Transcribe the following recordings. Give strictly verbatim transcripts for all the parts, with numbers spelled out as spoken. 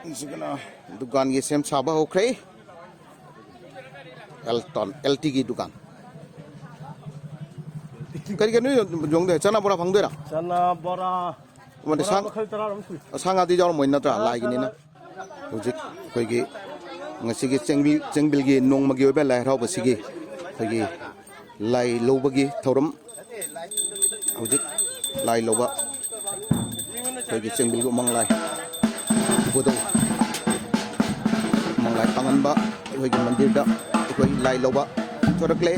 ꯍꯧꯖꯤꯛꯅ ꯗꯨꯀꯥꯟꯒꯤ ꯁꯦꯝ ꯁꯥꯕ ꯍꯧꯈ꯭ꯔꯦ꯫ ꯑꯦꯜꯇꯣꯟ, ꯑꯦꯜ ꯇꯤꯒꯤ ꯗꯨꯀꯥꯟ꯫ ꯀꯔꯤ ꯀꯔꯤꯅꯣ ꯌꯣꯟ-, ꯌꯣꯟꯗꯣꯏ? ꯆꯅꯥ ꯕꯣꯔꯥ ꯐꯪꯗꯣꯏꯔꯥ? ꯆꯅꯥ ꯕꯣꯔꯥ, ꯑꯃꯗꯤ ꯕꯣꯔꯥ ꯁꯥ-, ꯃꯈꯜ ꯇꯔꯥ ꯑꯗꯨꯝ ꯁꯨꯏ꯫ ꯁꯥ ꯉꯥꯗꯤ ꯌꯥꯎꯔꯝꯃꯣꯏ ꯅꯠꯇ꯭ꯔꯥ? ꯑꯥ, ꯂꯥꯏꯒꯤꯅꯤꯅ꯫ ꯁꯥ ꯉꯥ꯫ ꯍꯧꯖꯤꯛ ꯑꯩꯈꯣꯏꯒꯤ ꯉꯁꯤꯒꯤ ꯆꯦꯡꯕꯤ-, ꯆꯦꯡꯕꯤꯜꯒꯤ ꯅꯣꯡꯃꯒꯤ ꯑꯣꯏꯕ ꯂꯥꯏ ꯍꯔꯥꯎꯕꯁꯤꯒꯤ ꯑꯩꯈꯣꯏꯒꯤ ꯂꯥꯏ ꯂꯧꯕꯒꯤ ꯊꯧꯔꯝ꯫ ꯍꯧꯖꯤꯛ ꯂꯥꯏ ꯂꯧꯕ ꯑꯩꯈꯣꯏꯒꯤ ꯆꯦꯡꯕꯤꯜꯒꯤ ꯎꯃꯪ ꯂꯥꯏ ꯏꯕꯨꯙꯧ ꯎꯃꯪ ꯂꯥꯏ ꯄꯥꯡꯉꯟꯕ ꯑꯩꯈꯣꯏꯒꯤ ꯃꯟꯗꯤꯔꯗ ꯑꯩꯈꯣꯏ ꯂꯥꯏ ꯂꯧꯕ ꯊꯣꯔꯛꯂꯦ꯫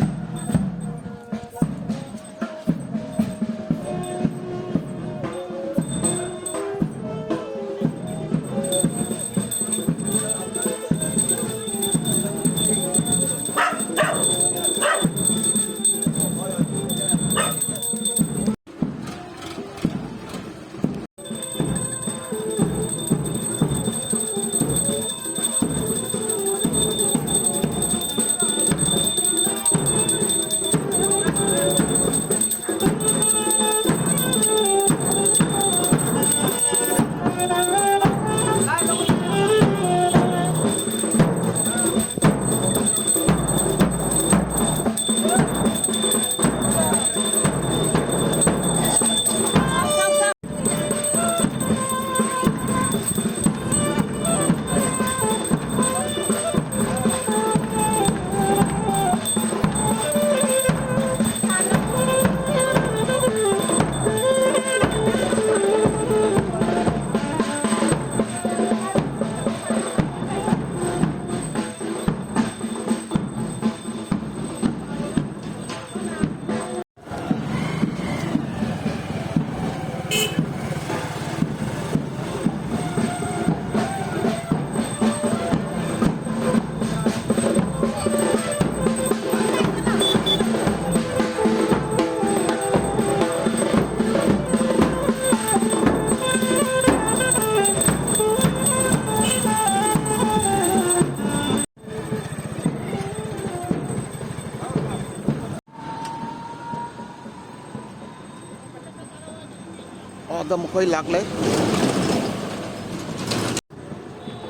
ꯑꯥꯗ ꯃꯈꯣꯏ ꯂꯥꯛꯂꯦ꯫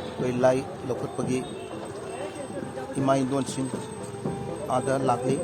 ꯑꯩꯈꯣꯏ ꯂꯥꯏ ꯂꯧꯈꯠꯄꯒꯤ ꯏꯃꯥ ꯏꯟꯗꯣꯟꯁꯤꯡ ꯑꯥꯗ ꯂꯥꯛꯂꯤ꯫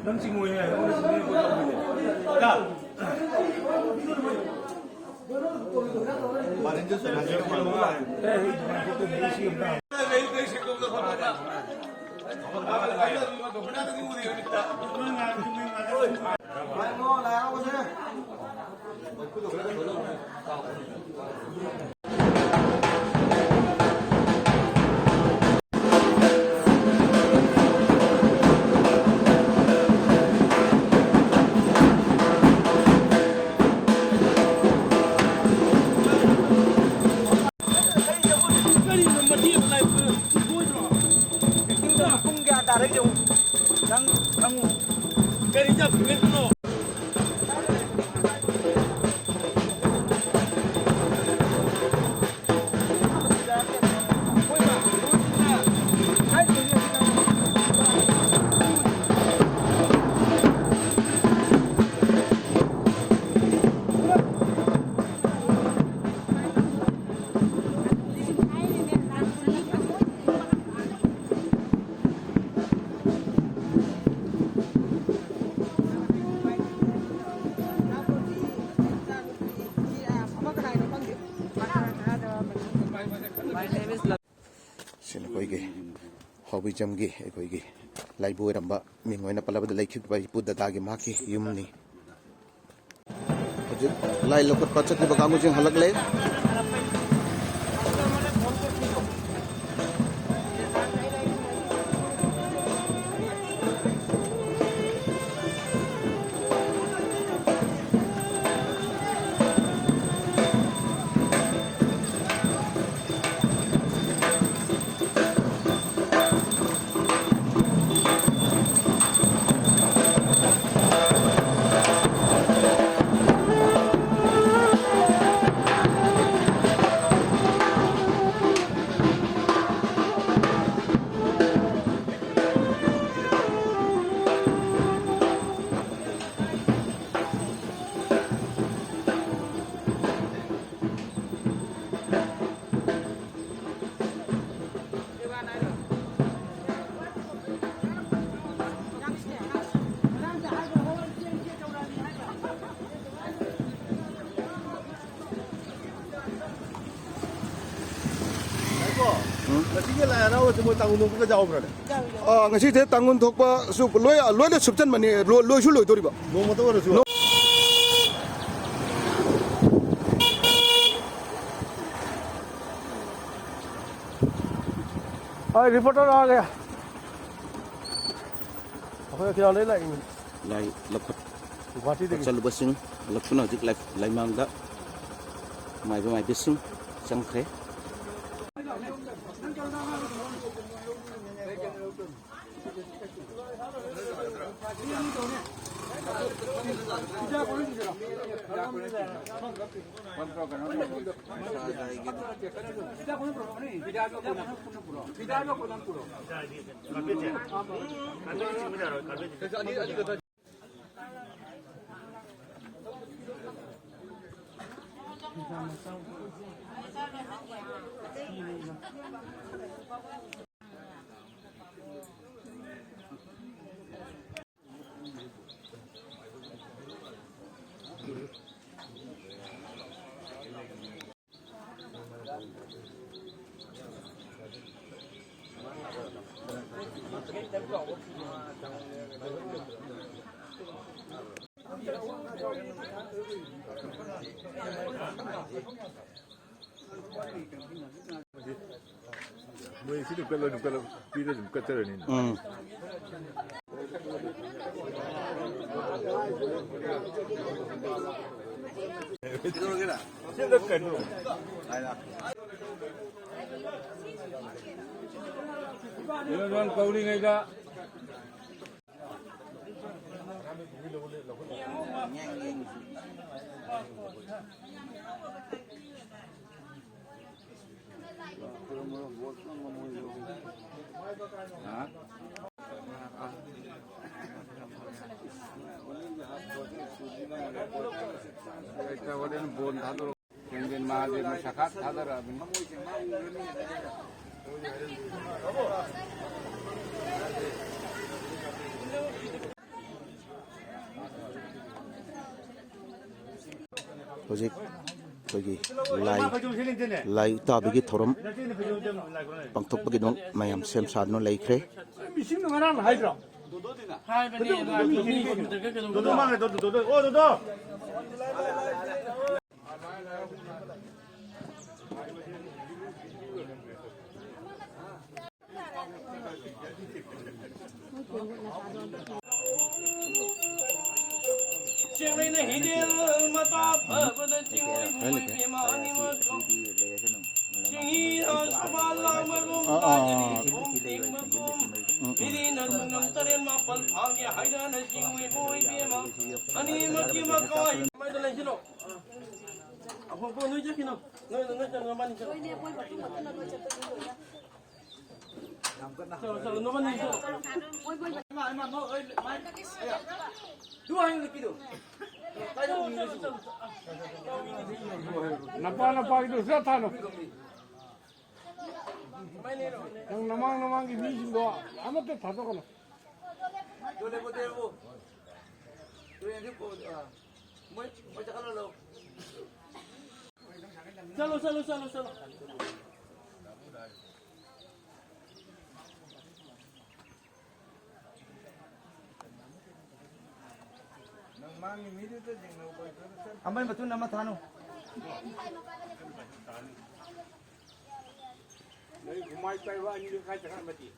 ꯅꯪ ꯆꯤꯡꯉꯣꯏꯅꯦ, ꯅꯪ ꯆꯤꯡꯉꯣꯏꯅꯦ, ꯀꯣꯏ ꯇꯧꯕꯅꯦ꯫ ꯌꯥ꯫ ꯅꯪ ꯅꯪ ꯀꯔꯤ ꯌꯥꯝ ꯐꯤꯡꯒꯠꯄꯅꯣ? ꯁꯤꯅ ꯑꯩꯈꯣꯏꯒꯤ ꯍꯥꯎꯕꯤꯖꯝꯒꯤ ꯑꯩꯈꯣꯏꯒꯤ ꯂꯥꯏꯕꯨ ꯑꯣꯏꯔꯝꯕ ꯃꯤꯡ ꯑꯣꯏꯅ ꯄꯜꯂꯕꯗ ꯂꯩꯈꯤꯗꯕ ꯏꯄꯨ ꯗꯗꯥꯒꯤ ꯃꯍꯥꯛꯀꯤ ꯌꯨꯝꯅꯤ꯫ ꯍꯧꯖꯤꯛ ꯂꯥꯏ ꯂꯧꯈꯠꯄ ꯆꯠꯈꯤꯕ ꯀꯥꯡꯕꯨꯁꯤꯡ ꯍꯜꯂꯛꯂꯦ꯫ ꯉꯁꯤꯒꯤ ꯂꯥꯏ ꯍꯔꯥꯎꯕꯁꯦ ꯃꯣꯏ ꯇꯥꯡꯈꯨꯜ ꯅꯣꯡꯄꯣꯛꯇ ꯌꯥꯎꯕ꯭ꯔꯅꯦ? ꯑꯥ, ꯉꯁꯤꯁꯦ ꯇꯥꯡꯈꯨꯜ ꯊꯣꯛꯄꯁꯨ ꯂꯣꯏ, ꯂꯣꯏꯅ ꯁꯨꯞꯆꯟꯕꯅꯤ, ꯂꯣ-, ꯂꯣꯏꯁꯨ ꯂꯣꯏꯗꯣꯔꯤꯕ꯫ ꯅꯣꯡꯃꯇ ꯑꯣꯏꯔꯁꯨ꯫ ꯍꯣꯏ, reporter ꯂꯥꯛꯑꯒꯦ꯫ ꯑꯩꯈꯣꯏ ꯀꯩꯅꯣꯗꯩ ꯂꯥꯛꯏꯅꯤ꯫ ꯂꯥꯏ ꯂꯧꯈꯠ ꯒꯨꯋꯥꯍꯥꯇꯤꯗꯒꯤ꯫ ꯆꯠꯂꯨꯕꯁꯤꯡ ꯍꯜꯂꯛꯇꯨꯅ ꯍꯧꯖꯤꯛ ꯂꯥꯏ-, ꯂꯥꯏꯃꯥꯡꯗ ꯃꯥꯏꯕ ꯃꯥꯏꯕꯤꯁꯤꯡ ꯆꯪꯈ꯭ꯔꯦ꯫ ꯃꯣꯏ ꯁꯤ ꯑꯗꯨꯝ ꯀꯠꯂꯣ, ꯑꯗꯨꯝ ꯀꯠꯂꯣ, ꯄꯤꯔ ꯑꯗꯨꯝ ꯀꯠꯆꯔꯅꯤꯅ꯫ ꯎꯝ꯫ ꯁꯤꯗ ꯀꯩꯅꯣ? ꯀꯩꯅꯣ ꯅꯪ ꯀꯧꯔꯤꯉꯩꯗ꯫ ꯍꯣꯔꯦꯟ ꯕꯣꯟ ꯊꯥꯗꯣꯔꯛ ꯈꯣꯡꯖꯦꯟ ꯃꯍꯥꯗꯦꯕꯅ ꯁꯥꯈꯥ ꯊꯥꯗꯔꯛꯑꯕꯅꯤ꯫ ꯍꯧꯖꯤꯛ ꯑꯩꯈꯣꯏꯒꯤ ꯂꯥꯏ, ꯂꯥꯏ ꯎꯇꯥꯕꯤꯒꯤ ꯊꯧꯔꯝ ꯄꯥꯡꯊꯣꯛꯄꯒꯤꯗꯃꯛ ꯃꯌꯥꯝ ꯁꯦꯝ ꯁꯥꯗꯨꯅ ꯂꯩꯈ꯭ꯔꯦ꯫ ꯃꯤꯁꯤꯡꯗꯣ ꯉꯔꯥꯡ ꯍꯥꯏꯗ꯭ꯔꯣ? ꯍꯥꯏꯕꯅꯦ, ꯗꯣꯗꯣ, ꯃꯥ ꯗꯣꯗꯣ, ꯗꯣꯗꯣ, ꯗꯣꯗꯣ, ꯗꯣꯗꯣ, ꯃꯥ ꯗꯣꯗꯣ, ꯗꯣꯗꯣ, ꯗꯣꯗꯣ꯫ ꯑꯣ, ꯗꯣꯗꯣ꯫ ꯆꯤꯡꯂꯩꯅ ꯍꯤꯗꯦꯜ ꯃꯇꯥ ꯐꯕꯗ ꯆꯤꯡꯂꯩ ꯃꯣꯏ ꯄꯦꯃꯥꯅꯤ ꯃꯆꯣ꯫ ꯆꯤꯡꯍꯤ ꯁꯃꯥ ꯂꯥꯡꯕꯒꯨꯝ ꯑꯥ, ꯑꯥ꯫ ꯄꯥꯟꯖꯤ ꯈꯣꯡ ꯇꯦꯡꯕꯒꯨꯝ꯫ ꯎꯝ, ꯃꯤꯔꯤꯅ ꯅꯪ ꯇꯔꯦꯠ ꯃꯥꯄꯜ ꯐꯥꯒꯦ ꯍꯥꯏꯗꯅ ꯆꯤꯡꯂꯤꯕꯣ ꯏꯕꯦꯝꯃ꯫ ꯑꯅꯤꯃꯛꯀꯤ ꯃꯀꯥꯏ꯫ ꯃꯩꯗ ꯂꯩꯁꯤꯜꯂꯣ꯫ ꯑꯐꯣꯛꯄ ꯅꯣꯏ ꯆꯠꯈꯤꯅꯣ꯫ ꯅꯣꯏ, ꯅꯣꯏ ꯆꯠꯂꯣ, ꯅꯕꯥꯅꯤ ꯆꯠꯂꯣ꯫ ꯆꯠꯂꯣ, ꯆꯠꯂꯣ, ꯅꯕꯥꯅꯤ ꯆꯠꯂꯣ꯫ ꯏꯃꯥ, ꯏꯃꯥ, ꯃꯣꯏ, ꯃꯥꯏ, ꯑꯗꯨ ꯍꯥꯏꯌꯨ ꯅꯨꯄꯤꯗꯣ꯫ ꯅꯄꯥ ꯅꯄꯥꯒꯤꯗꯨ ꯁꯠ ꯊꯥꯅꯣ꯫ ꯅꯪ ꯅꯃꯥꯡ ꯅꯃꯥꯡꯒꯤ ꯃꯤꯁꯤꯡꯗꯣ ꯑꯃꯠꯇ ꯊꯥꯗꯣꯛꯀꯅꯨ꯫ ꯆꯠꯂꯣ, ꯆꯠꯂꯣ, ꯆꯠꯂꯣ, ꯆꯠꯂꯣ꯫ ꯑꯃꯒꯤ ꯃꯇꯨꯡ ꯑꯃ ꯊꯥꯅꯨ꯫ ꯅꯣꯏ ꯒꯨꯃꯥꯏ ꯄꯥꯏꯕ ꯑꯅꯤꯗꯨ ꯀꯥꯏ ꯆꯠꯈ꯭ꯔ ꯃꯇꯤ?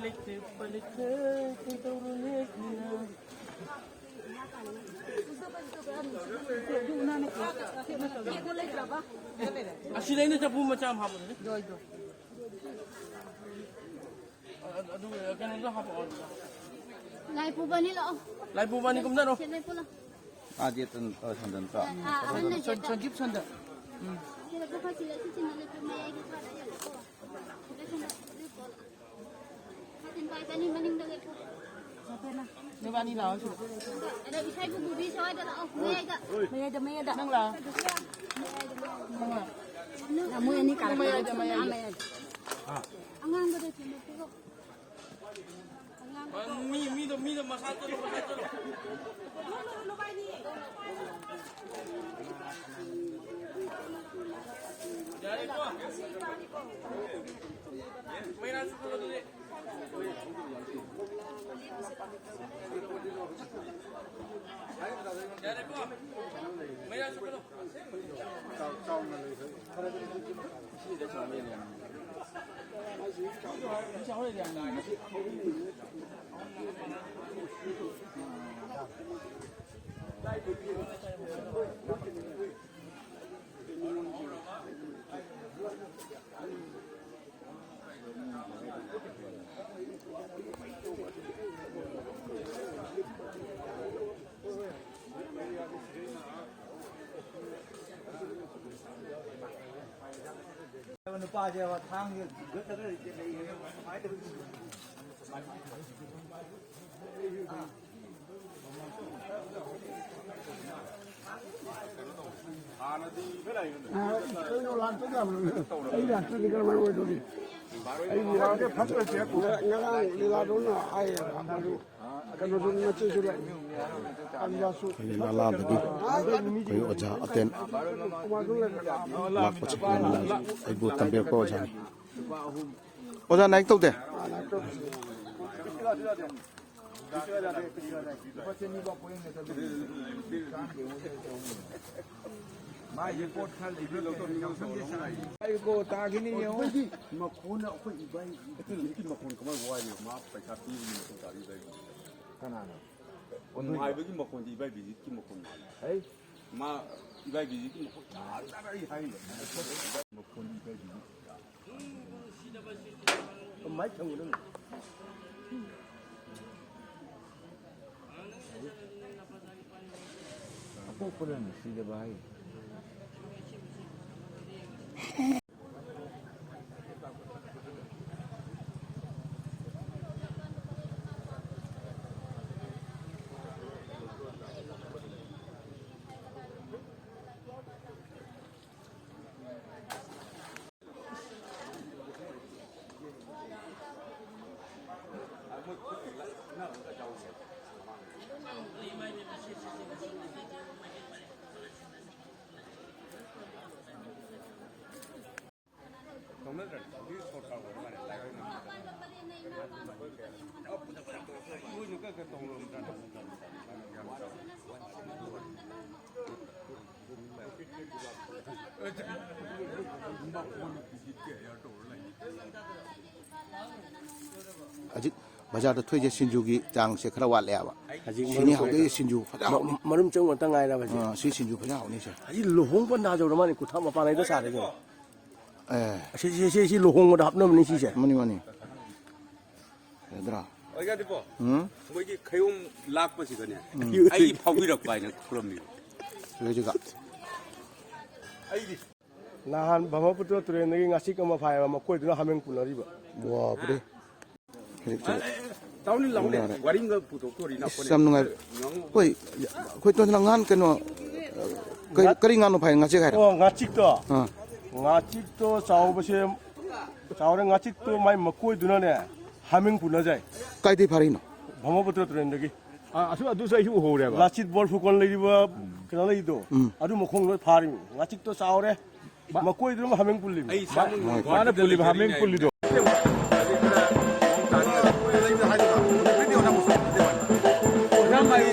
ꯂꯩꯇꯦ, ꯎꯄꯥꯏ ꯂꯩꯇꯦ, ꯀꯩꯗꯧꯔꯨꯅꯤ ꯑꯩꯈꯣꯏꯅ? ꯑꯁꯤꯗ ꯑꯩꯅ ꯆꯐꯨ ꯃꯆꯥ ꯑꯃ ꯍꯥꯞꯄꯗꯨꯅꯦ꯫ ꯑ-, ꯑꯗꯨ ꯀꯩꯅꯣꯗ ꯍꯥꯞꯄꯛꯑꯣ ꯑꯗꯨꯗ꯫ ꯂꯥꯏ ꯄꯨꯕꯅꯤ ꯂꯥꯛꯑꯣ꯫ ꯂꯥꯏ ꯄꯨꯕꯅꯤ ꯀꯨꯝꯊꯔꯣ꯫ ꯁꯦ, ꯂꯥꯏ ꯄꯨ ꯂꯥꯛꯑꯣ꯫ ꯑꯥ, ꯗꯦꯠꯇ ꯅꯠꯇ꯭ꯔꯣ, ꯁꯣꯝꯗ ꯅꯠꯇ꯭ꯔꯣ? ꯑꯥ, ꯑꯍꯟꯅ ꯁꯣꯟ-, ꯁꯣꯟꯖꯤꯞ ꯁꯣꯟꯗ꯫ ꯎꯝ꯫ ꯁꯤꯗ ꯈꯔ ꯁꯤꯜꯂ, ꯁꯤ ꯁꯤꯟꯅ ꯂꯦꯞꯄꯨ, ꯃꯌꯥꯏꯒꯤ ꯈꯔ ꯂꯩꯌꯦꯕꯀꯣ꯫ ꯁꯤꯗ ꯁꯣꯝꯗ ꯂꯦꯞꯄꯣ꯫ ꯁꯤꯟ ꯄꯥꯏꯕꯅꯤ ꯃꯅꯤꯡꯗ ꯂꯦꯞꯄꯣ꯫ ꯅꯕꯥꯅꯤ ꯂꯥꯛꯑꯣ ꯁꯤꯗ꯫ ꯑꯗ ꯏꯁꯩꯕꯨ ꯄꯨꯕꯤ ꯁ꯭ꯋꯥꯏꯗ ꯂꯥꯛꯑꯣ, ꯃꯌꯥꯏꯗ꯫ ꯃꯌꯥꯏꯗ, ꯃꯌꯥꯏꯗ꯫ ꯅꯪ ꯂꯥꯛꯑꯣ꯫ ꯃꯌꯥꯏꯗ, ꯃꯌꯥꯏꯗ꯫ ꯅꯪ ꯂꯥꯛꯑꯣ꯫ ꯃꯣꯏ ꯑꯅꯤ ꯀꯥꯔꯛ ꯃꯌꯥꯏꯗ, ꯃꯌꯥꯏꯗ꯫ ꯑꯉꯥꯡꯕꯗꯣ ꯊꯤꯜꯂꯣ, ꯄꯨꯔꯣ꯫ ꯃꯤ, ꯃꯤꯗꯣ, ꯃꯤꯗꯣ ꯃꯁꯥ ꯆꯠꯂꯣ, ꯃꯁꯥ ꯆꯠꯂꯣ꯫ ꯌꯥꯔꯦꯀꯣ? ꯃꯩꯔꯥ ꯆꯠꯂꯣ ꯑꯗꯨꯗꯤ꯫ ꯌꯥꯔꯦꯀꯣ? ꯃꯩꯔꯥ ꯆꯠꯂꯣ꯫ ꯅꯨꯄꯥꯁꯦ ꯊꯥꯡꯁꯦ ꯒꯠꯂꯒ ꯂꯩꯔꯦ꯫ ꯀꯩꯅꯣ ꯂꯥꯛꯇ ꯌꯥꯕ꯭ꯔꯣ? ꯑꯩ ꯂꯥꯛꯇ꯭ꯔꯗꯤ ꯀꯔꯝꯍꯥꯏꯅ ꯑꯣꯏꯗꯣꯔꯤ? ꯑꯩ ꯉꯔꯥꯡ, ꯉꯔꯥꯡ ꯂꯤꯂꯥꯗꯧꯅ ꯍꯥꯏꯌꯦꯕ, ꯃꯗꯨ ꯀꯩꯅꯣꯁꯨ ꯃꯆꯦꯁꯨ ꯂꯥꯛꯏ꯫ ꯑꯂꯤꯌꯥꯁꯨ ꯑꯩꯈꯣꯏꯒꯤ ꯅꯥꯂꯥꯗꯒꯤ ꯑꯩꯈꯣꯏ ꯑꯣꯖꯥ ꯑꯇꯦꯟ ꯂꯥꯛꯄꯁꯦ ꯌꯥꯝꯅ ꯅꯨꯡꯉꯥꯏ꯫ ꯑꯩꯕꯨ ꯇꯝꯕꯤꯔꯛꯄ ꯑꯣꯖꯥꯅꯤ꯫ ꯑꯣꯖꯥ ꯅꯥꯏꯛ ꯇꯧꯗꯦ? ꯃꯥꯒꯤ ꯄꯣꯠ ꯈꯔ ꯂꯩꯕ꯭ꯔꯥ ꯀꯩꯅꯣ ꯌꯥꯎꯁꯟꯒꯦ ꯁꯥꯔꯤ꯫ ꯑꯩ ꯀꯣ ꯇꯥꯈꯤꯅꯤ ꯌꯦꯡꯉꯣ꯫ ꯑꯩꯈꯣꯏꯗꯤ ꯃꯈꯣꯟꯅ ꯑꯩꯈꯣꯏ ꯏꯕꯥꯏ ꯏꯕꯥꯏꯒꯤ ꯃꯈꯣꯟ ꯀꯃꯥꯏ ꯋꯥꯔꯤꯅꯣ? ꯃꯥ ꯄꯩꯁꯥ ꯄꯤꯕꯒꯤ ꯃꯈꯣꯟ ꯇꯥꯕꯤ ꯏꯕꯥꯏꯒꯤ꯫ ꯀꯅꯥꯅꯣ? ꯅꯨꯡꯉꯥꯏꯕꯒꯤ ꯃꯈꯣꯟꯗꯤ ꯏꯕꯥꯏ ꯕꯤꯖꯤꯠꯀꯤ ꯃꯈꯣꯟ ꯃꯥꯜꯂꯦ꯫ ꯍꯩ꯫ ꯃꯥ ꯏꯕꯥꯏ ꯕꯤꯖꯤꯠꯀꯤ ꯃꯈꯣꯟ ꯇꯥꯔ ꯇꯥꯔ ꯑꯩ ꯍꯥꯏꯅꯦ꯫ ꯃꯈꯣꯟꯗꯤ ꯏꯕꯥꯏ ꯕꯤꯖꯤꯠ꯫ ꯃꯥꯏ ꯊꯝꯒꯗꯕꯅꯤ꯫ ꯑꯄꯣꯛꯄꯅ ꯅꯨꯡꯁꯤꯗꯕ ꯍꯥꯏ꯫ ꯍꯧꯖꯤꯛ ꯕꯖꯥꯔꯗ ꯊꯣꯛꯏꯁꯦ ꯁꯤꯡꯖꯨꯒꯤ ꯆꯥꯡꯁꯦ ꯈꯔ ꯋꯥꯠꯂꯦꯕ꯫ ꯍꯧꯖꯤꯛ ꯁꯤꯅꯤ ꯃꯔꯨꯝ ꯍꯧꯗꯣꯛꯏ, ꯁꯤꯡꯖꯨ ꯐꯖ ꯍꯥꯎꯅꯤ꯫ ꯃꯔꯨꯝ ꯆꯪꯕ ꯉꯥꯛꯇ ꯉꯥꯏꯔꯕ ꯍꯧꯖꯤꯛ? ꯑꯥ, ꯁꯤ ꯁꯤꯡꯖꯨ ꯐꯖ ꯍꯥꯎꯅꯤ ꯁꯦ꯫ ꯍꯧꯖꯤꯛ ꯂꯨꯍꯣꯡꯕ ꯅꯥꯖꯧꯔ ꯃꯥꯅꯤ, ꯀꯨꯟꯊ꯭ꯔꯥ ꯃꯄꯥꯟ ꯍꯥꯏꯗ ꯁꯥꯔꯦ ꯀꯩꯅꯣ꯫ ꯑꯦ꯫ ꯑꯁꯤ, ꯁꯤ, ꯁꯤ, ꯁꯤ ꯂꯨꯍꯣꯡꯕꯗ ꯍꯥꯞꯅꯕꯅꯤ ꯁꯤꯁꯦ꯫ ꯃꯥꯅꯤ, ꯃꯥꯅꯤ꯫ ꯌꯥꯗ꯭ꯔꯥ? ꯑꯣꯏꯒꯥꯗꯤꯄꯣ, ꯎꯝ? ꯃꯣꯏꯒꯤ ꯈꯌꯣꯝ ꯂꯥꯛꯄꯁꯤꯗꯅꯦ, ꯎꯝ꯫ ꯑꯩꯒꯤ ꯐꯥꯎꯕꯤꯔꯛꯄ ꯍꯥꯏꯅ ꯈꯨꯔꯝꯃꯤꯕ꯫ ꯁꯤꯗꯩꯁꯤꯒ꯫ ꯑꯩꯗꯤ ꯅꯍꯥꯟ ꯕ꯭ꯔꯍ꯭ꯃꯄꯨꯇ꯭ꯔ ꯇꯨꯔꯦꯜꯗꯒꯤ ꯉꯥꯆꯤꯛ ꯑꯃ ꯐꯥꯏꯕ, ꯃꯈꯣꯏꯗꯨꯅ ꯍꯥꯃꯦꯡ ꯄꯨꯅꯔꯤꯕ꯫ ꯋꯥꯕ꯭ꯔꯦ꯫ ꯍꯧꯖꯤꯛꯁꯦ ꯑꯦ, ꯑꯦ, ꯑꯦ, ꯇꯥꯎꯅꯤ ꯂꯥꯎꯅꯦ꯫ ꯌꯥꯔꯦ꯫ ꯋꯥꯔꯤ ꯑꯃ ꯄꯨꯊꯣꯛꯇꯣꯔꯤ ꯑꯁ, ꯅꯈꯣꯏꯅ꯫ ꯌꯥꯝ ꯅꯨꯡꯉꯥꯏ꯫ ꯉꯥꯡꯉꯨ꯫ ꯑꯩꯈꯣꯏ, ꯑꯩꯈꯣꯏ ꯇꯣꯟꯁꯤꯅ ꯉꯥꯟ ꯀꯩꯅꯣ, ꯀꯔꯤ, ꯉꯥ-, ꯀꯔꯤ ꯉꯥꯅꯣ ꯐꯥꯏ? ꯉꯥꯆꯤꯛ ꯍꯥꯏꯔꯣ? ꯑꯣ, ꯉꯥꯆꯤꯛꯇꯣ꯫ ꯑꯥ꯫ ꯉꯥꯆꯤꯛꯇꯣ ꯆꯥꯎꯕꯁꯦ, ꯆꯥꯎꯔꯦ꯫ ꯉꯥꯆꯤꯛꯇꯣ ꯃꯥꯏ ꯃꯀꯣꯏꯗꯨꯅꯅꯦ, ꯍꯥꯃꯦꯡ ꯄꯨꯅꯖꯩ꯫ ꯀꯥꯏꯗꯩ ꯐꯥꯔꯛꯏꯅꯣ? ꯕ꯭ꯔꯍ꯭ꯃꯄꯨꯇ꯭ꯔ ꯇꯨꯔꯦꯜꯗꯒꯤ꯫ ꯑꯥ, ꯑꯁꯨ-, ꯑꯗꯨꯁꯨ ꯑꯩꯁꯨ ꯎꯍꯧꯔꯦꯕ꯫ ꯂꯥꯆꯤꯠ ꯕꯣꯔ ꯐꯨꯀꯣꯟ ꯂꯩꯔꯤꯕ ꯀꯩꯅꯣ ꯂꯩꯗꯣ, ꯎꯝ꯫ ꯑꯗꯨ ꯃꯈꯣꯡꯗꯣ ꯐꯥꯔꯤꯃꯤ꯫ ꯉꯥꯆꯤꯛꯇꯣ ꯆꯥꯎꯔꯦ꯫ ꯃ-, ꯃꯀꯣꯏꯗꯨꯅ ꯍꯥꯃꯦꯡ ꯄꯨꯜꯂꯤꯃꯤ꯫ ꯑꯩ ꯃꯥ-, ꯃꯥꯅ ꯄꯨꯜꯂꯤꯕ ꯍꯥꯃꯦꯡ ꯄꯨꯜꯂꯤꯗꯣ꯫ ꯅꯪ ꯑꯩ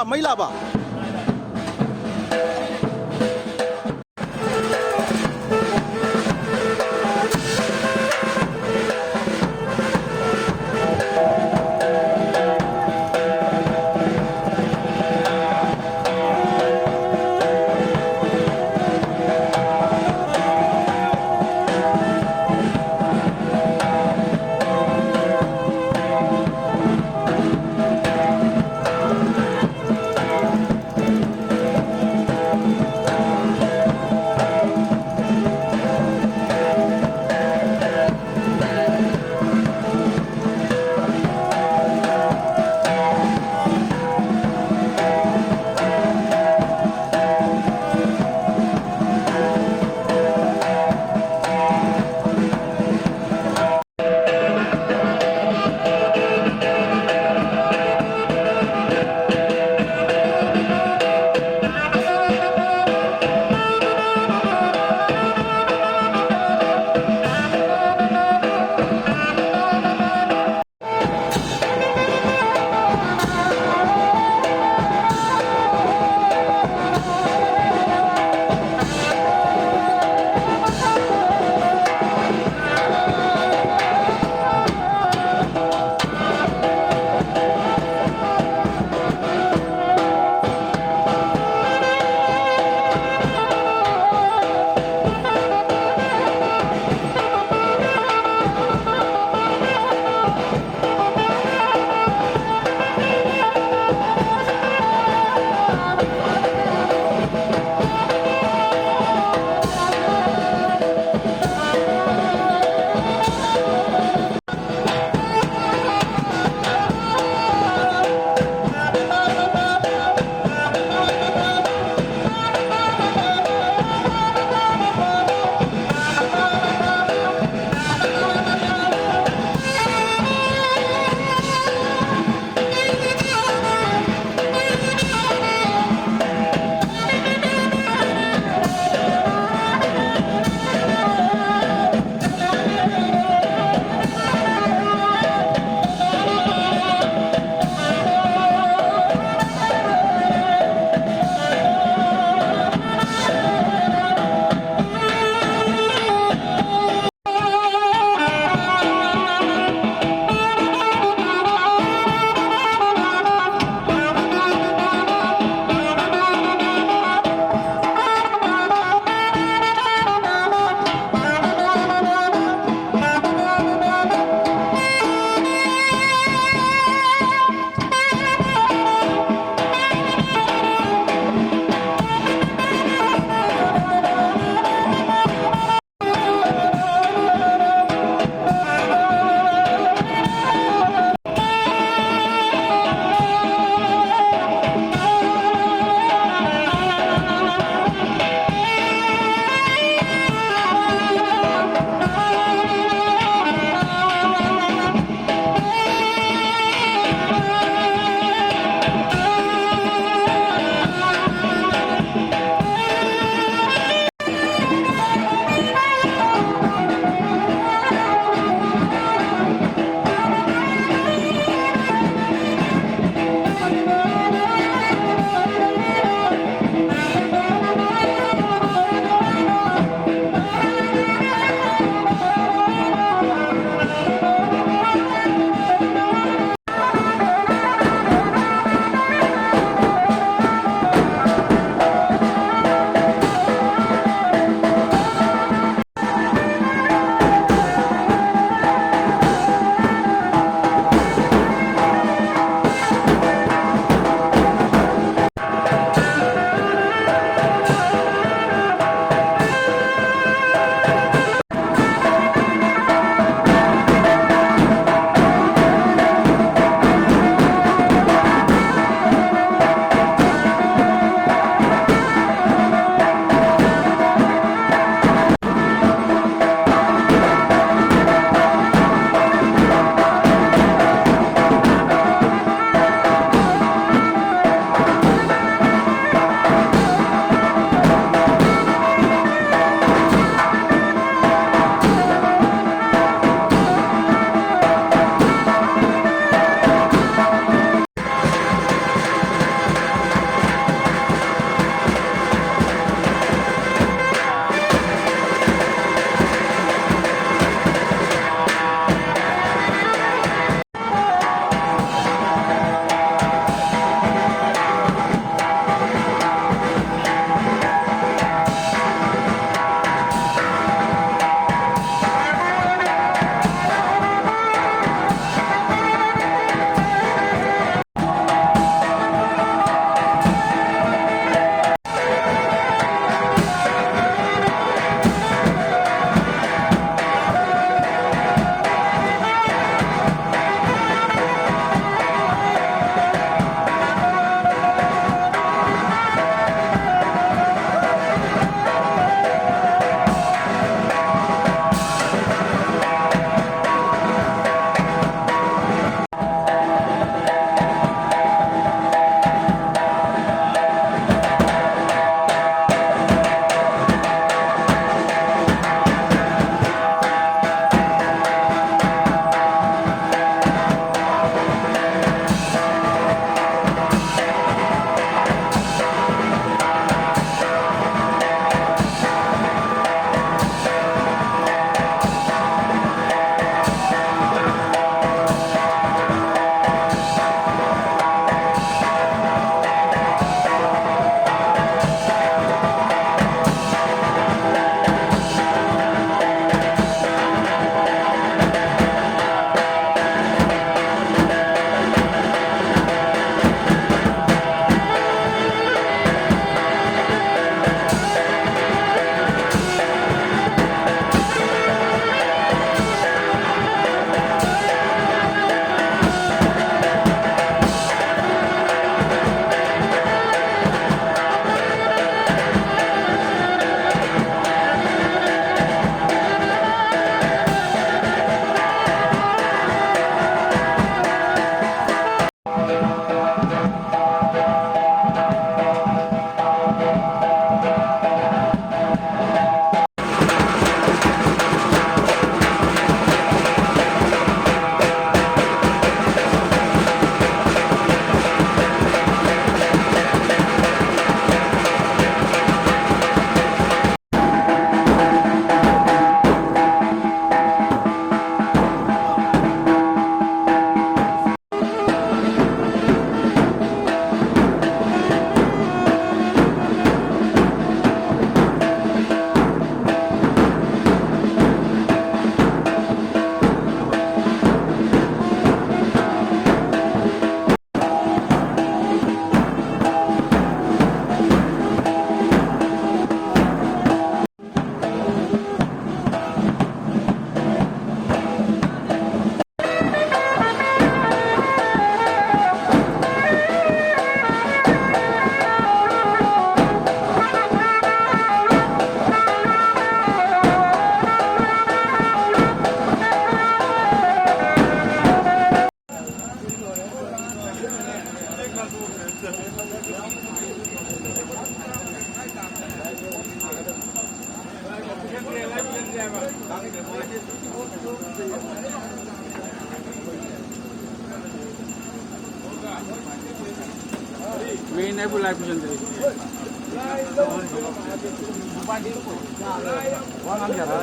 ꯃꯩ ꯂꯥꯛꯑꯕ? ꯃꯦꯟ ꯑꯩꯕꯨ ꯂꯥꯏ ꯄꯨꯁꯟꯗ꯭ꯔꯤ꯫ ꯋꯥ ꯉꯥꯡꯖꯔ꯫